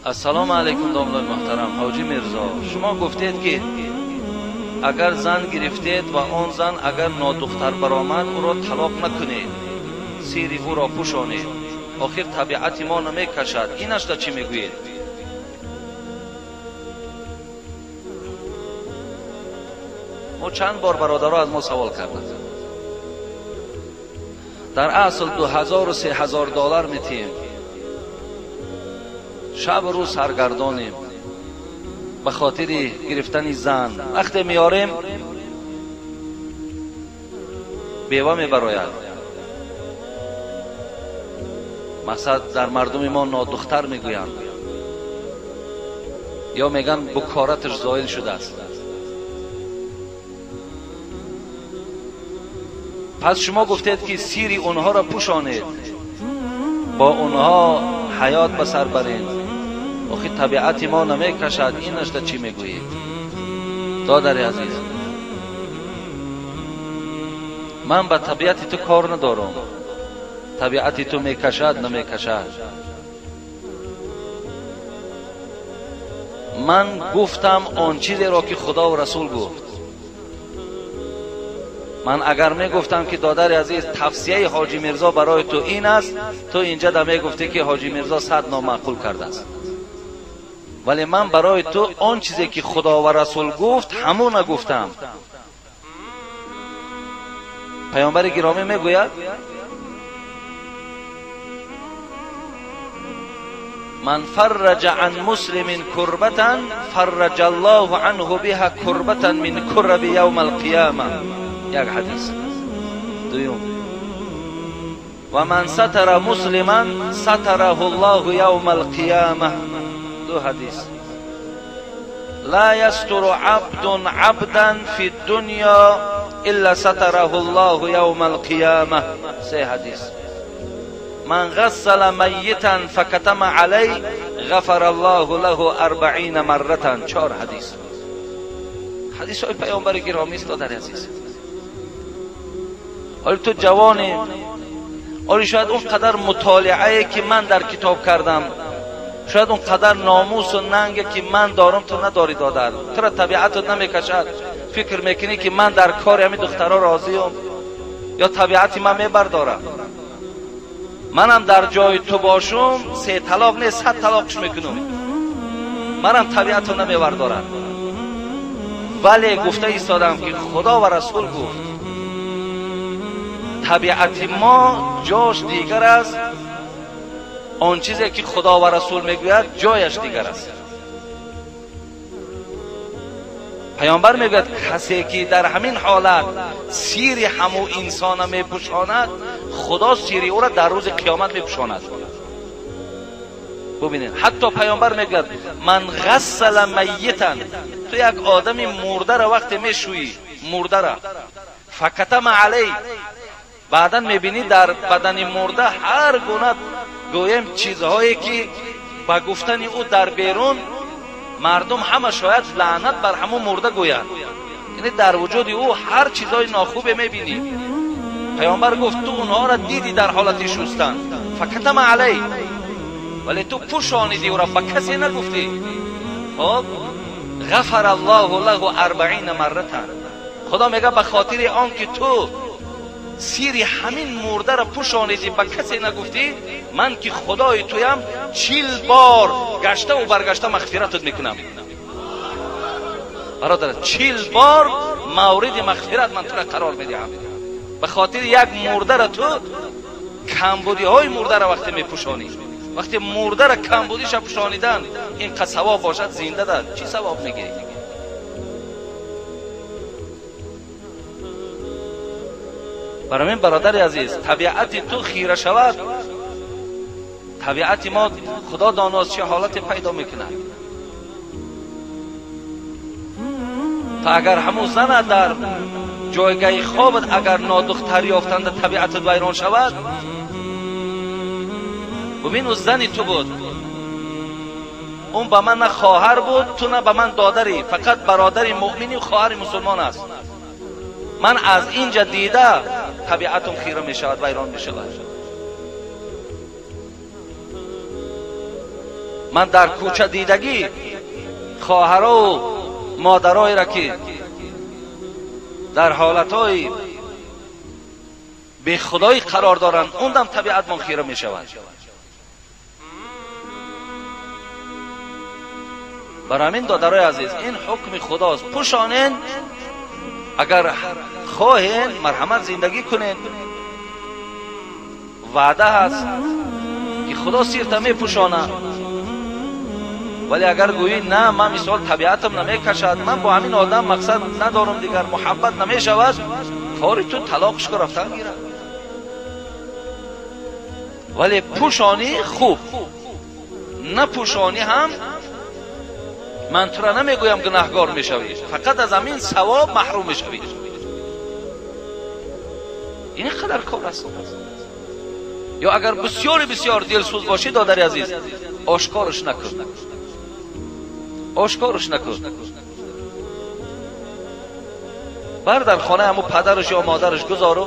Ассалому алайкум домлаи муҳтарам. Ҳоҷи Мирзо, шумо гуфтед, ки агар зан гирифтед ва он зан агар нодухтар баромад, ӯро талоқ накунед, сири ӯро пӯшонед. Охир табиати мо намекашад. Инашда чӣ мегӯед? Мо чанд бор бародаро аз мо савол карданд. Дар асл 2000 3000 доллар метиҳем, шаб рӯз саргардонем ба хотири гирифтани зан. Вақте меорем, бева мебарояд. Мақсад, дар мардуми мо нодухтар мегӯянд ё мегӯянд букораташ зоил шудааст. Пас шумо гуфтед, ки сири онҳоро пӯшонед, бо онҳо ҳаёт ба сар баред. Охи табиати мо намекашад. Инашда чӣ мегӯед? Додари азиз, ман ба табиати ту кор надорам. Табиати ту мекашад, намекашад. Ман гуфтам он чизеро, ки Худову Расул гуфт. Ман агар мегуфтам, ки додари азиз, тавсияи Ҳоҷи Мирзо барои ту ин аст, ту инҷа да мегуфтӣ, ки Ҳоҷи Мирзо 100 номаъқул кардааст. Вале ман барои ту он чизе, ки Худо ва Расул гуфт, ҳамона гуфтам. Паёмбари гиромӣ мегӯяд: من فرج عن مسلم كربة فرج الله عنه بها كربة من كرب يوم القيامة. یک حدیث. دوم، ومن ستر مسلما ستره الله يوم القيامة. دو حدیث. لا يستر عبد عبدا في الدنيا إلا ستره الله يوم القيامة. سه حدیث. من غسل ميتا فكتم عليه غفر الله له 40 مرة. چهار حدیث. حدیث های پیامبر گرامی است دادر عزیز. حالا تو جوانی، حالا شاید اون قدر مطالعه که من در کتاب کردم، شاید اون قدر ناموس و ننگ که من دارم تو نداری دادر. تو را طبیعتت نمیکشد. فکر میکنی که من در کار همین دخترها راضیم یا طبیعتی من میبردارم. منم در جای تو باشم 3 طلاق نه 100 طلاقش میکنم. منم طبیعت رو نمیبردارم. ولی گفته ایستادم که خدا و رسول گفت طبیعت ما جاش دیگر است، آن چیزی که خدا و رسول میگوید جایش دیگر است. پیامبر میگوید کسی که در همین حالت سیر همو انسان میپوشاند، خدا سیر او را در روز قیامت میپوشاند. ببینید، حتی پیامبر میگوید من غسل میتا، تو یک آدم مرده را وقتی میشویی، مرده را فکتم علی، بعدا میبینی در بدن مرده هر گونه گویم چیزهایی که با گفتن او در بیرون مردم همه شاید لعنت بر همون مرده گویند، یعنی در وجود او هر چیزهای ناخوبه میبینی. پیامبر گفت تو اونها را دیدی در حالت شستن، فکتم علی، ولی تو پوشانیدی او را، به کسی نگفتی. خب غفر الله له 40 مره. خدا میگه به خاطر آن که تو سیری همین مرده را پوشانیدی، به کسی نگفتی، من که خدای تویم 40 بار گشته و برگشته مغفرتت میکنم. برادر، 40 بار مورد مغفرت من تو را قرار میدهم. به خاطر یک مرده را تو کمبودی های مرده را وقتی میپوشانی، وقتی مرده را کمبودیش پوشانیدن این ثواب باشد، زنده ده چی ثواب میگیری؟ برای من برادر عزیز، طبیعت تو خیره شود، طبیعت ما خدا داناست چه حالت پیدا میکند. تا اگر همون زن در جایگاه خوابت اگر نادختر یافتند طبیعتت ویران شود، ببین او زنی تو بود، Он ба ман на хоҳар буд, ту на ба ман додарӣ, фақат бародари муъмини хоҳари мусулмон аст. Ман аз инҷа дида табиатам хира мешавад, вайрон мешавад. Ман дар кӯча дидагӣ хоҳару модароеро ки дар ҳолатҳои бехудоӣ қарор доранд, он дам табиатмон хира мешавад. Бар ҳамин додарои азиз, ин ҳукми худост. Пӯшонен, агар хоҳен марҳамат зиндагӣ кунед. Ваъда ҳаст ки худо сирта мепӯшонад. Вале агар гӯӣ на, ман мисол табиатам намекашад, ман бо ҳамин одам мақсад надорам, дигар муҳаббат намешавад, кори ту талоқш ку рафтан гирад. Вале пӯшонӣ хуб, напӯшонӣ ҳам ман тура намегӯям гунаҳгор мешавӣ, фақат аз ҳамин савоб маҳрум мешавӣ. Ин қадар кор аст. Ё агар бисёри бисёр дилсӯз бошӣ, додари азиз, ошкорш накун, ошкорш накун. Бар дар хонаи ҳамун падараш ё модараш гузору,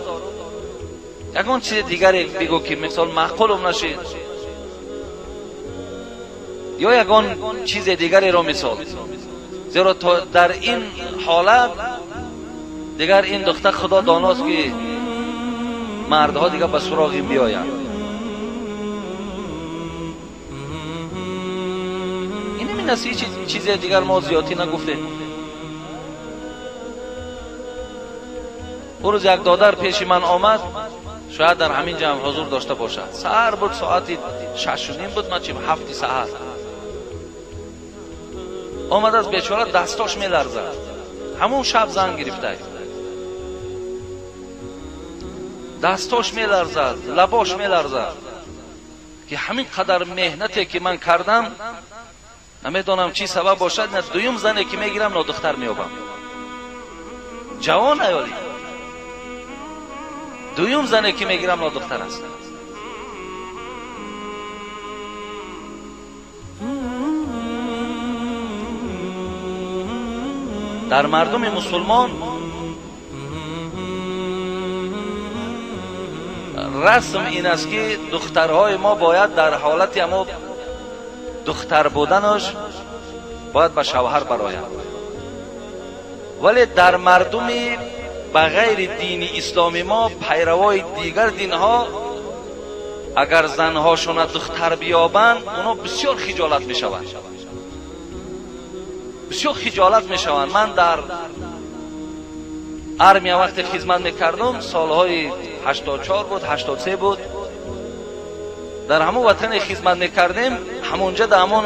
ягон чизи дигаре бигӯ ки мисол маъқулум нашид, ё ягон чизи дигареро мисол. Зеро то дар ин ҳолат дигар ин духтар худо доност ки мардҳо дигар ба суроғи биёянд. Ин ҳамин аст, ҳеҷ чизе дигар мо зиёдтӣ нагуфтем. Он рӯз як додар пеши ман омад, шояд дар ҳамин ҷамъ ҳузур дошта бошад. Саҳар буд, соати 6:30 буд, ман чи 7 саҳар омад. Аз бечора дастош меларзад, ҳамон шаб занг гирифта, дастош меларзад, лабош меларзад ки ҳамин қадар меҳнате ки ман кардам, намедонам чӣ сабаб бошад, на дуюм зане ки мегирам нодухтар меёбам. Ҷавон аёли, дуюм зане ки мегирам нодухтар аст. Дар мардуми мусулмон расм ин аст ки духтарҳои мо бояд дар ҳолати ҳамо духтар буданаш бояд ба шавҳар барояд. Вале дар мардуми ба ғайри дини исломи мо, пайравои дигар динҳо, агар занҳошона духтар биёбанд, оно бисёр хиҷолат мешаванд, бисёр хиҷолат мешаванд. Ман дар армия вақте хизмат мекардам, солҳои 84 буд, 83 буд, дар ҳамон ватане хизмат мекардем, ҳамонҷа дар ҳамон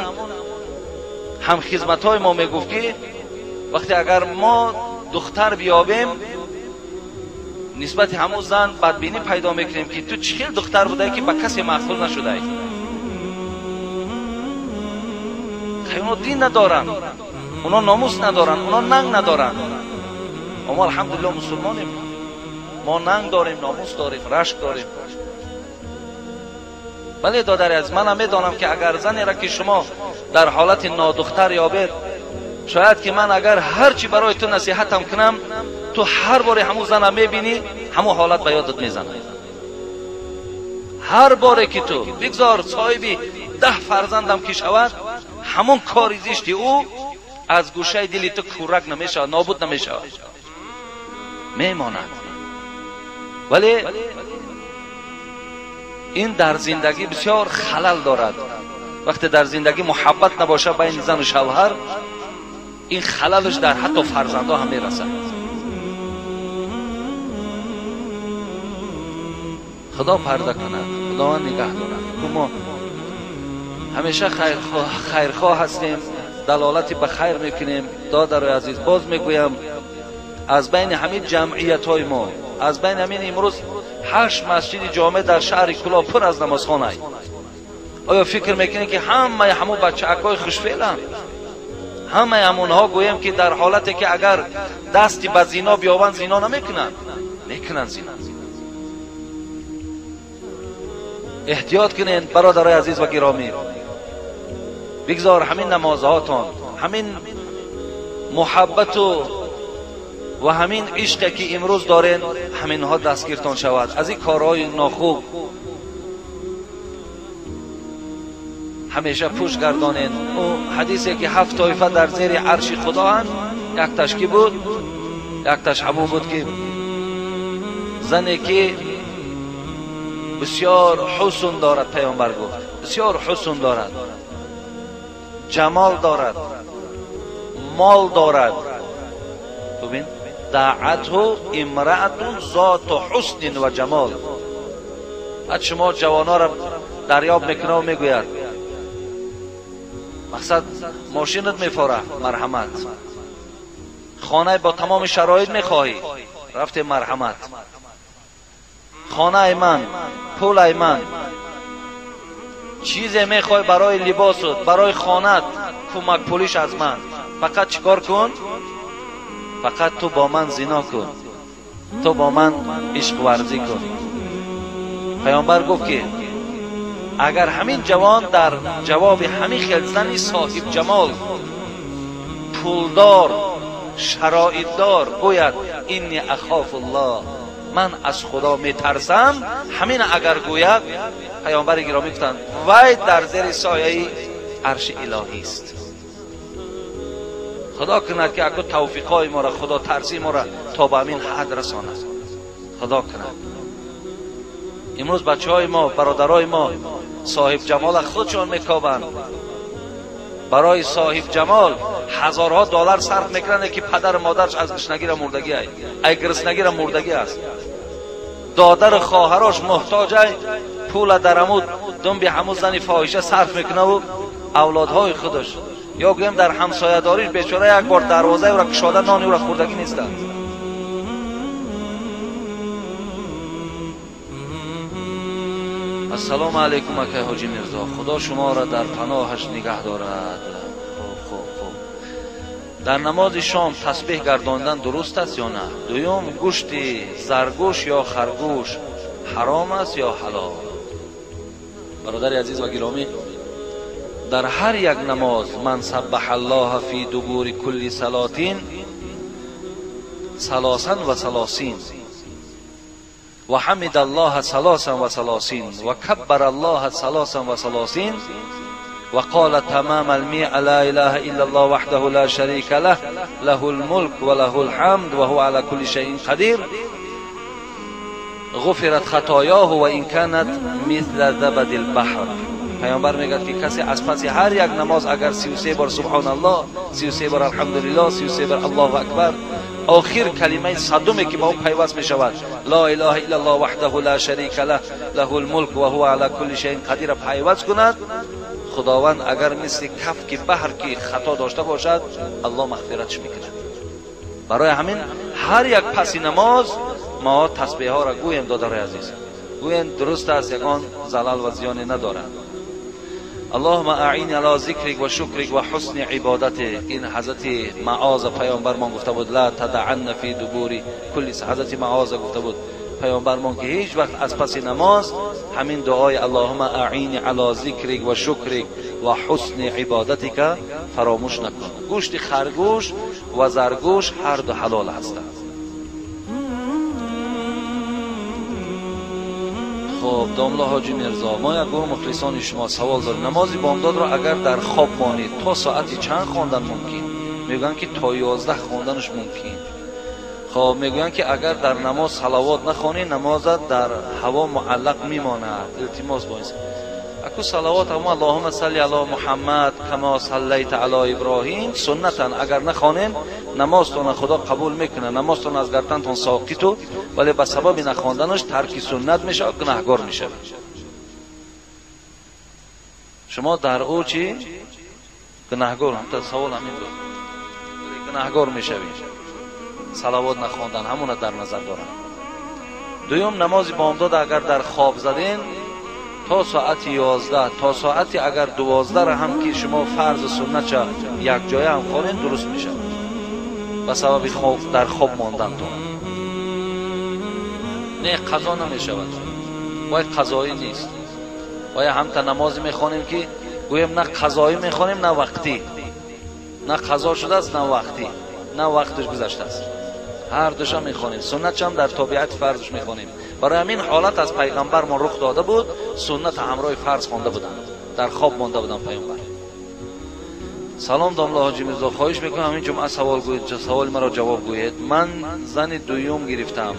ҳамхизматҳои мо мегуфт ки вақте агар мо духтар биёбем, нисбати ҳамон зан бадбинӣ пайдо мекунем ки ту чӣ хел духтар будаӣ ки ба касе маъқул нашудаӣ. Оно дин надоранд, оно номус надоранд, оно нанг надоранд. Мо алҳамдулилло мусулмонем, мо нанг дорем, номус дорем, рашк дорем. Бале додари азиз, манам медонам ки агар занеро ки шумо дар ҳолати нодухтар ёбед, шояд ки ман агар ҳарчи барои ту насиҳатам кунам, ту ҳар боре ҳамун зана мебинӣ, ҳамун ҳолат ба ёдат мезанад. Ҳар боре ки ту бигзор соҳиби 10 фарзандам ки шавад, ҳамон кори зишти ӯ аз гӯшаи дили ту кӯрак намешавад, нобуд намешавад, мемонад. Вале ин дар зиндагӣ бисёр халал дорад. Вақте дар зиндагӣ муҳаббат набошад байни зану шавҳар, ин халалаш дар ҳатто фарзандҳо ҳам мерасад. Худо парда кунад, Худованд нигаҳ дорад. Мо ҳамеша хайрхоҳ ҳастем, далолати ба хайр мекунем. Додарои азиз, боз мегӯям, аз байни ҳамин ҷамъиятҳои мо, аз байни ҳамин имрӯз 8 масҷиди ҷомеъ дар шаҳри Кӯлоб пур аз намозхонай. Оё фикр мекунед ки ҳамаи ҳамон бачаакҳои хушфеъланд? Ҳамаи ҳамонҳо гӯем ки дар ҳолате ки агар дасти ба зино биёбанд, зино намекунанд? Мекунанд зино. Эҳтиёт кунед бародарои азиз ва гиромӣ. Бигзор ҳамин намозҳотон, ҳамин муҳаббату ва ҳамин ишқе ки имрӯз дорен, ҳаминҳо дастгиртон шавад аз ин корҳои нохуб. Ҳамеша пӯш гардонен. Ӯ ҳадисе ки 7 тоифа дар зери арши худоанд, якташ ки буд? Якташ ҳамон буд ки зане ки бисёр ҳусн дорад, паёмбар гуфт бисёр ҳусн дорад, ҷамол дорад, мол дорад. Бибин, даъатҳу имраатун зоту ҳуснин ва ҷамол. Баъд шумо ҷавонҳоро дарёб мекунад ва мегӯяд мақсад мошинат мефора, марҳамат, хонаи бо тамоми шароит мехоҳӣ, рафте марҳамат, хонаи ман, пулай ман, чизе мехоҳӣ барои либосут, барои хонат, кӯмак пулиш аз ман, фақат чикор кун? Фақат ту бо ман зино кун, ту бо ман ишқ варзӣ кун. Паёмбар гуфт ки агар ҳамин ҷавон дар ҷавоби ҳамин хел зани соҳиб ҷамол, пулдор, шароитдор гӯяд инни ахофуллоҳ, ман аз худо метарсам, ҳамин агар гӯяд, паёмбари гиромӣ гуфтанд вай дар зери сояи арши илоҳист. Худо кунад ки аку тавфиқҳои моро, худотарсии моро то ба ҳамин ҳад расонад. Худо кунад. Имрӯз бачаҳои мо, бародарои мо соҳиб ҷамола худшон мекобанд. Барои соҳиб ҷамол ҳазорҳо доллар сарф мекунанд ки падару модараш аз гушнагира мурдагӣ ай, ай гириснагира мурдагӣ аст. Додару хоҳарош муҳтоҷ ай, пула дар ҳамун думби ҳамун зани фоҳиша сарф мекунаву авлодҳои худаш. Ё гӯем дар ҳамсоядориш бечора як бор дарвозаи ӯро кушода нони ӯро хӯрдагӣ нестанд. Ассалому алайкум акай ҳоҷи Мирзо, худо шуморо дар паноҳаш нигаҳ дорад. Хуб хуб хуб. Дар намози шом тасбеҳ гардондан дуруст аст ё на? Дуюм, гӯшти заргӯш ё харгӯш ҳаром аст ё ҳалол? Бародари азиз ва гиромӣ, дар ҳар як намоз ман саббаҳа аллоҳа фи дубури кулли салотин салосан ва салосин ва ҳамида аллоҳа салосан ва салосин ва каббара аллоҳа салосан ва салосин ва қола тамама алмиа ла илаҳа илла аллоҳ ваҳдаҳу ла шарика лаҳ лаҳу лмулк ва лаҳу лҳамд ва ҳува ала кулли шайин қадир ғуфират хатоёҳу ва ин канат мисла забади лбаҳр. Паёмбар мегӯяд ки касе аз паси ҳар як намоз агар 33 бор субҳоналлоҳ, 33 бор алҳамдулиллоҳ, 33 бор аллоҳу акбар, охир калимаи садуме ки ба ӯ пайваст мешавад ла илаҳа иллаллоҳ ваҳдаҳу ла шарика лаҳ лаҳу лмулк ва ҳува ала кулли шайин қадира пайваст кунад, худованд агар мисли кафки баҳр ки хато дошта бошад, аллоҳ мағфиратш мекунад. Барои ҳамин ҳар як паси намоз мо тасбеҳҳоро гӯем, додарои азиз, гӯем дуруст аст, ягон залал ва зиёне надорад. Аллоҳумма аъини ала зикрик ва шукрик ва ҳусни ибодатик. Ин ҳазрати Маоза паёмбармон гуфта буд ла тадаанна фи дубури кулли. Ҳазрати Маоза гуфта буд паёмбармон ки ҳеҷ вақт аз паси намоз ҳамин дуои аллоҳумма аъини ала зикрик ва шукрик ва ҳусни ибодатика фаромӯш накун. Гӯшти харгӯш ва заргӯш ҳар ду ҳалол ҳастанд. Хоб, домла ҳоҷи Мирзо, мо як гурӯҳ мухлисони шумо савол дорем. Намози бомдодро агар дар хоб монед то соати чанд хондан мумкин? Мегӯянд ки то 11 хонданаш мумкин. Хоб, мегӯянд ки агар дар намоз салавот нахонӣ, намозат дар ҳаво муаллақ мемонад. Илтимос бо ин. Аку салавот ҳамо Аллоҳумма салли ало Муҳаммад кама саллайта ало Иброҳим суннатан. Агар нахонен намозтонро Худо қабул мекунад, намозтон аз гардантон соқиту, вале ба сабаби нахонданаш тарки суннат мешавад, гунаҳгор мешавад. Шумо дар ӯ чӣ гунаҳгор? Ҳамта савол ҳамин буд. Гунаҳгор мешавед. Салавот нахондан ҳамона дар назар дорам. Дуюм, намози бомдод агар дар хоб заден то соати 11, то соати агар 12 ҳам ки шумо фарзу суннатша якҷоя ҳам хонед, дуруст мешавад. Ба сабаби дар хоб мондантон. Не, қазо намешавад. Вай қазоӣ нест. Вай ҳамта намозе мехонем ки Гӯем на қазоӣ мехонем, на вақтӣ. На қазо шудааст, на вақтӣ. На вақташ гузаштааст. Ҳар душа мехонем. Суннатшам дар тобиати фарзш мехонем. Барои ҳамин ҳолат аз пайғамбар мо рух дода буд, суннат ҳамроҳи фарз хонда буданд. Дар хоб монда буданд пайғамбар. Салом домла ҳоҷи Мирзо, хоҳиш мекунам ҳамин ҷумъа савол гӯед, саволи маро ҷавоб гӯед. Ман зани дуюм гирифтам.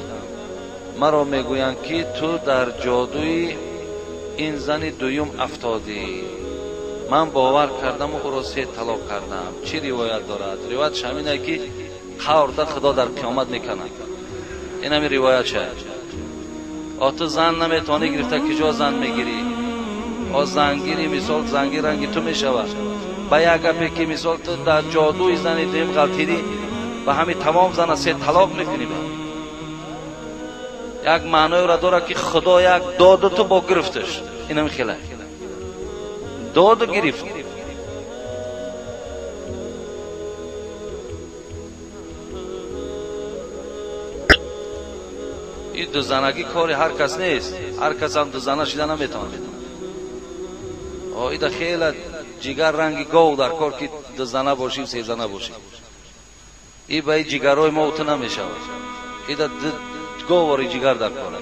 Маро мегӯянд ки ту дар ҷодуи ин зани дуюм афтодӣ. Ман бовар кардаму ӯро се талоқ кардам. Чӣ ривоят дорад? Ривоятш ҳамин ае ки қаврда Худо дар қиёмат мекунад. Ин ҳамин ривоятш аст. О ту зан наметавонӣ гирифта, куҷо зан мегирӣ? О зангири мисол занги ранги ту мешавад. Ба як гапе ки мисол ту дар ҷодуи зани дуюм ғалтидӣ, ба ҳамин тамом зана се талоқ мекунӣ. Як маъноеро дорад ки Худо як доду ту бо гирифташ. Ин ҳамин хеле. Доду гирифт. Ин дузанагӣ кори ҳар кас нест. Ҳар кас ҳам дузана шида наметавонад. Ида хеле ҷигар ранги гов дар кор ки дузана бошӣ, сезана бошӣ. И ба ин ҷигарҳои мо ту намешавад. Ида говори ҷигар дар кор.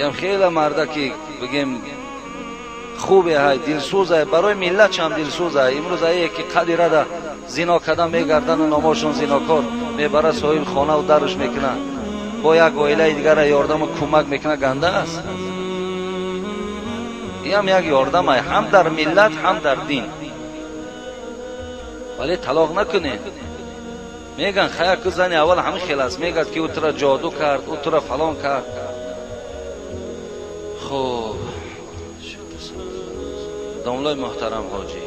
Ям хеле марда ки бигем хубе ҳай, дилсӯз ҳай, барои миллат чам дилсӯз ҳай. Имрӯз ае ки қади рада зино карда мегардану номошон зинокор мебара соҳиби хонаву дарш мекунад. Бо як оилаи дигара ёрдаму кӯмак мекунад, ганда аст. Ин ҳам як ёрдам ай, ҳам дар миллат, ҳам дар дин. Вале талоқ накунед. Меган хая ку зани аввал ҳамин хел аст, мегӯяд ки ӯ тура ҷоду кард, ӯ тура фалон кард. Хуб, домлои муҳтарам ҳоҷӣ,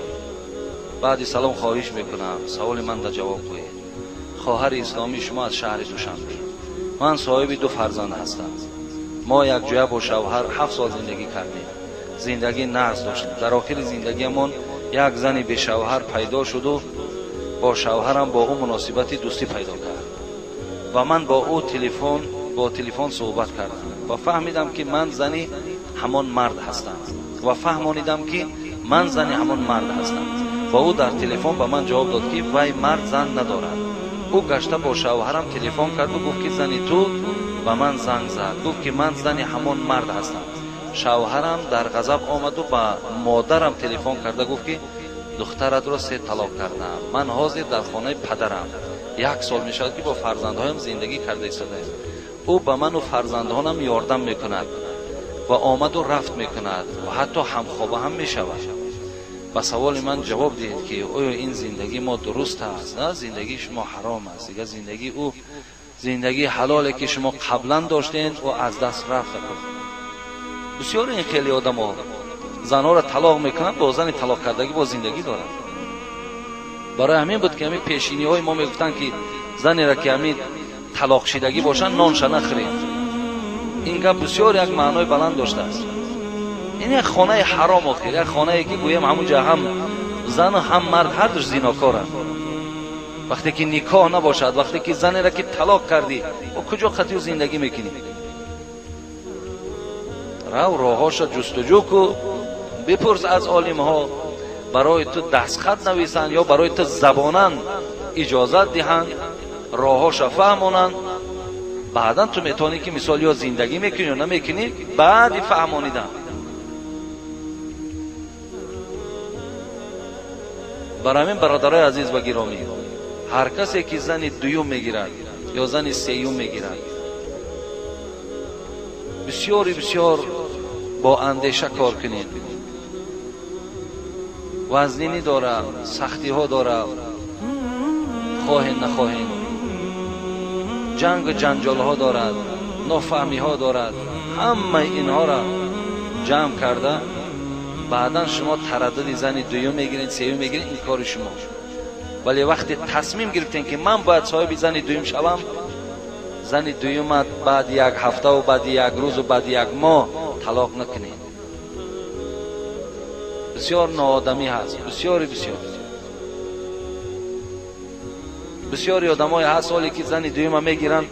баъди салом хоҳиш мекунам саволи ман да ҷавоб гӯед. Хоҳари исломии шумо аз шаҳри Душанбе. Ман соҳиби ду фарзанд ҳастам. Мо якҷоя бо шавҳар 7 сол зиндагӣ кардем. Зиндагӣ нағз доштем. Дар охири зиндагиамон як зани бешавҳар пайдо шуду бо шавҳарам бо ӯ муносибати дӯстӣ пайдо кард ва ман бо ӯ бо телефон суҳбат кардам ва фаҳмидам ки ман зани ҳамон мард ҳастам ва фаҳмонидам ки ман зани ҳамон мард ҳастам ва ӯ дар телефон ба ман ҷавоб дод ки вай мард зан надорад. Ӯ гашта бо шавҳарам телефон карду гуфт ки зани ту ба ман занг зад, гуфт ки ман зани ҳамон мард ҳастам. Шавҳарам дар ғазаб омаду ба модарам телефон карда гуфт ки духтаратро се талоқ кардам. Ман ҳозир дар хонаи падарам. 1 сол мешавад ки бо фарзандҳоям зиндагӣ карда истодаем. Ӯ ба ману фарзандҳонам ёрдам мекунад ва омаду рафт мекунад ва ҳатто ҳамхоба ҳам мешавад. Ба саволи ман ҷавоб диҳед ки оё ин зиндагии мо дуруст аст? На, зиндагии шумо ҳаром аст. Дигар зиндагии ӯ зиндагии ҳалоле ки шумо қаблан доштед, ӯ аз даст рафта. Бисёр ин хеле одамо занҳоро талоқ мекунанд, бо зани талоқкардагӣ бо зиндагӣ доранд. Барои ҳамин буд ки ҳамин пешиниҳои мо мегуфтанд ки занеро ки ҳамин талоқшидагӣ бошанд, нонша нахӯред. Ин гап бисёр як маънои баланд доштааст. Ин як хонаи ҳаром охир, як хонае ки гӯем ҳамунҷа ҳам зану ҳам мард ҳар душ зинокоранд. Вақте ки никоҳ набошад, вақте ки занеро ки талоқ кардӣ, бо куҷо қатъию зиндагӣ мекунӣ? Рав роҳҳоша ҷустуҷӯ ку, бипурс аз олимҳо, барои ту дастхат нависанд ё барои ту забонан иҷозат диҳанд, роҳҳоша фаҳмонанд. Баъдан ту метавонӣ ки мисол ё зиндагӣ мекунӣ ё намекунӣ, баъди фаҳмонидан. Барои ҳамин бародарои азиз ва гиромӣ, ҳар касе ки зани дуюм мегирад ё зани сеюм мегирад, бисёри бисёр бо андеша кор кунед. Вазнинӣ дорад, сахтиҳо дорад, хоҳед нахоҳед, ҷангу ҷанҷолҳо дорад, нофаҳмиҳо дорад. Ҳамаи инҳоро ҷамъ карда баъдан шумо тараддуди зани дуюм мегиред, сеюм мегиред, ин кори шумо. Вале вақте тасмим гирифтем ки ман бояд соҳиби зани дуюм шавам, зани дуюмат баъди як ҳафтаву баъди як рӯзу баъди як моҳ талоқ накунед. Бисёр ноодамӣ ҳаст, бисёри бисёр. Бисёри одамое ҳаст ҳоле ки зани дуюма мегиранд,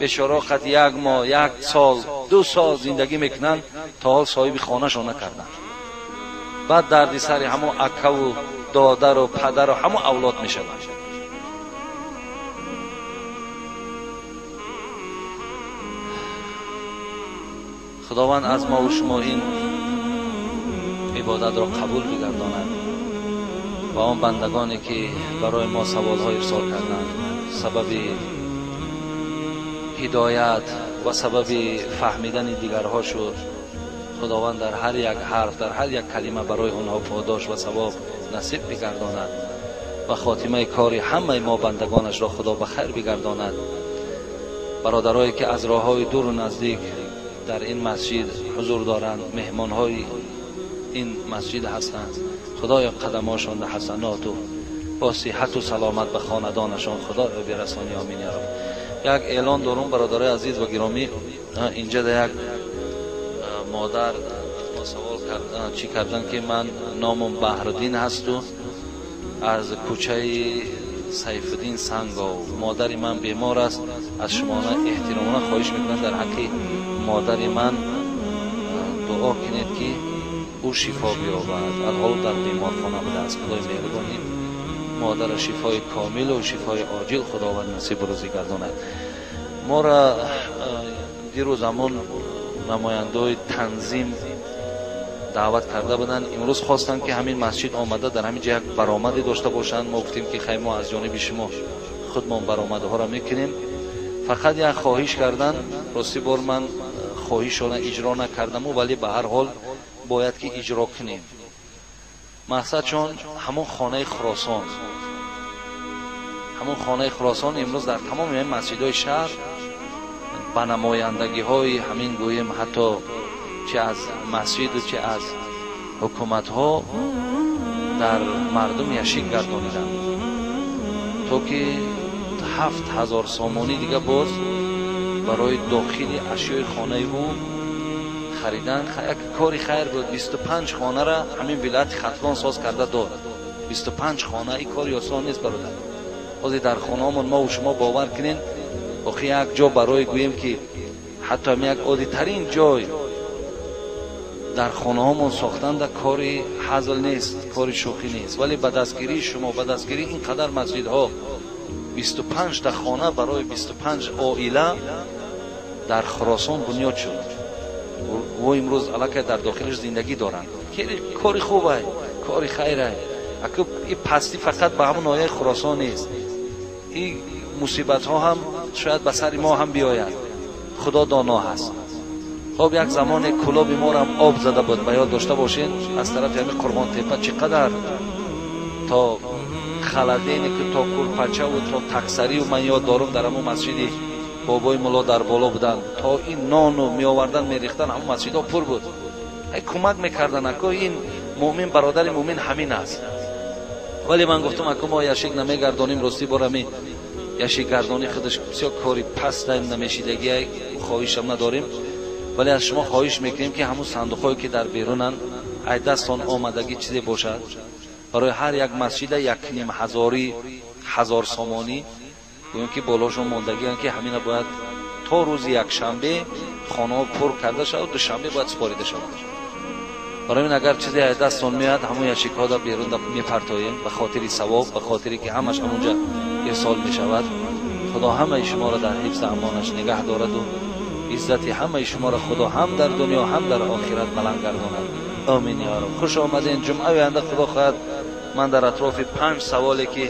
бешоро қат 1 моҳ, 1 сол, 2 сол зиндагӣ мекунанд, то ҳол соҳиби хонашон накарданд. Баъд дарди сари ҳамон акаву додару падару ҳамон авлод мешавад. Худованд аз мо ва шумо ин ибодатро қабул бигардонад ва он бандагоне ки барои мо саволҳо ирсол карданд, сабаби ҳидоят ва сабаби фаҳмидани дигарҳо шуд. Худованд дар ҳар як ҳарф, дар ҳар як калима барои онҳо подош ва савоб насиб бигардонад ва хотимаи кори ҳамаи мо бандагонашро Худо ба хайр бигардонад. Бародарое ки аз роҳҳои дуру наздик дар ин масҷид ҳузур доранд, меҳмонҳои ин масҷид ҳастанд, Худоё қадамошон да ҳасаноту бо сиҳату саломат ба хонадонашон Худоё бирасони. Омин я раб. Як эълон дорум, бародарои азиз ва гиромӣ. Инҷа да як модар аз мо савол чӣ кардан ки ман номам Баҳруддин ҳасту аз кӯчаи Сайфуддин Сангов, модари ман бемор аст, аз шумона эҳтиромона хоҳиш мекунам дар ҳаққи модари ман дуо кунед ки ӯ шифо биёбад. Алҳол дар беморхона будааст. Худои меҳрубон ин модара шифои комилу шифои оҷил Худованд насибу рӯзӣ гардонад. Мора дирӯз ҳамон намояндаҳои танзим даъват карда буданд. Имрӯз хостанд ки ҳамин масҷид омада дар ҳамин ҷо як баромаде дошта бошанд. Мо гуфтем ки хай, мо аз ҷониби шумо худмон баромадҳоро мекунем. Фақат як хоҳиш кардан, рости бор ман хоҳишона иҷро накардаму, вале ба ҳар ҳол бояд ки иҷро кунем. Мақсад чун ҳамон хонаи Хуросон, ҳамон хонаи Хуросон имрӯз дар тамоми ҳамин масҷидҳои шаҳр ба намояндагиҳои ҳамин гӯем, ҳатто чи аз масҷиду чи аз ҳукуматҳо дар мардум яшик гардониданд, то ки 7000 сомонӣ дига боз барои дохили ашёи хонаи ӯ харидан. Як кори хайр буд. 25 хонара ҳамин вилояти Хатлон соз карда дод. 25 хона, ин кори осон нест, бародар. Ҳозир дар хонаҳомон мо шумо бовар кунед, охи як ҷо барои гӯем ки ҳатто ҳам як оддитарин ҷой дар хонаҳомон сохтанда кори ҳазл нест, кори шӯхӣ нест. Вале ба дастгирии шумо, ба дастгирии ин қадар масҷидҳо 25 та хона барои 25 оила дар Хуросон бунёд шуд. Во имрӯз аллакай дар дохилаш зиндагӣ доранд. Кори хубай, кори хайрай. Аку и пастӣ фақат ба ҳамон ноҳияи Хуросон нест, ин мусибатҳо ҳам шояд ба сари мо ҳам биёяд. Худо доно ҳаст. Хоб, як замоне кулоби морам об зада буд, ба ёд дошта бошед, аз тарафи ҳамин Қурбонтепа чӣ қадар то халадене ки то курпачаву то таксарию ман ёд дорум, дар ҳамон масҷиди бобои мулло дар боло буданд, то ин нону меовардан мерехтан, ҳамон масҷидҳо пур буд. Кӯмак мекардан. Ако ин муъмин бародари муъмин ҳамин аст. Вале ман гуфтам, ако мо яшик намегардонем, ростӣ борами яшикгардонӣ худаш бисёр кори паста, намешидагия, хоҳишам надорем. Вале аз шумо хоҳиш мекунем ки ҳамун сандуқҳое ки дар берунанд, ай дастон омадагӣ чизе бошад, барои ҳар як масҷида як ним ҳазори ҳазор сомонӣ гӯем ки болошон мондагианд, ки ҳамина бояд то рӯзи якшанбе хонаҳо пур карда шавад, душанбе бояд супорида шавад. Барои ин агар чизе аз дастон меояд, ҳамон яшикҳо дар берун мепартоем, ба хотири савоб, ба хотире ки ҳамаш ҳамонҷа ирсол мешавад. Худо ҳамаи шуморо дар ҳифзи амонаш нигаҳ дораду иззати ҳамаи шуморо Худо ҳам дар дунё, ҳам дар охират баланд гардонад. Омин ё раб. Хуш омаден. Ҷумъаи оянда, Худо хоҳад, ман дар атрофи панҷ саволе ки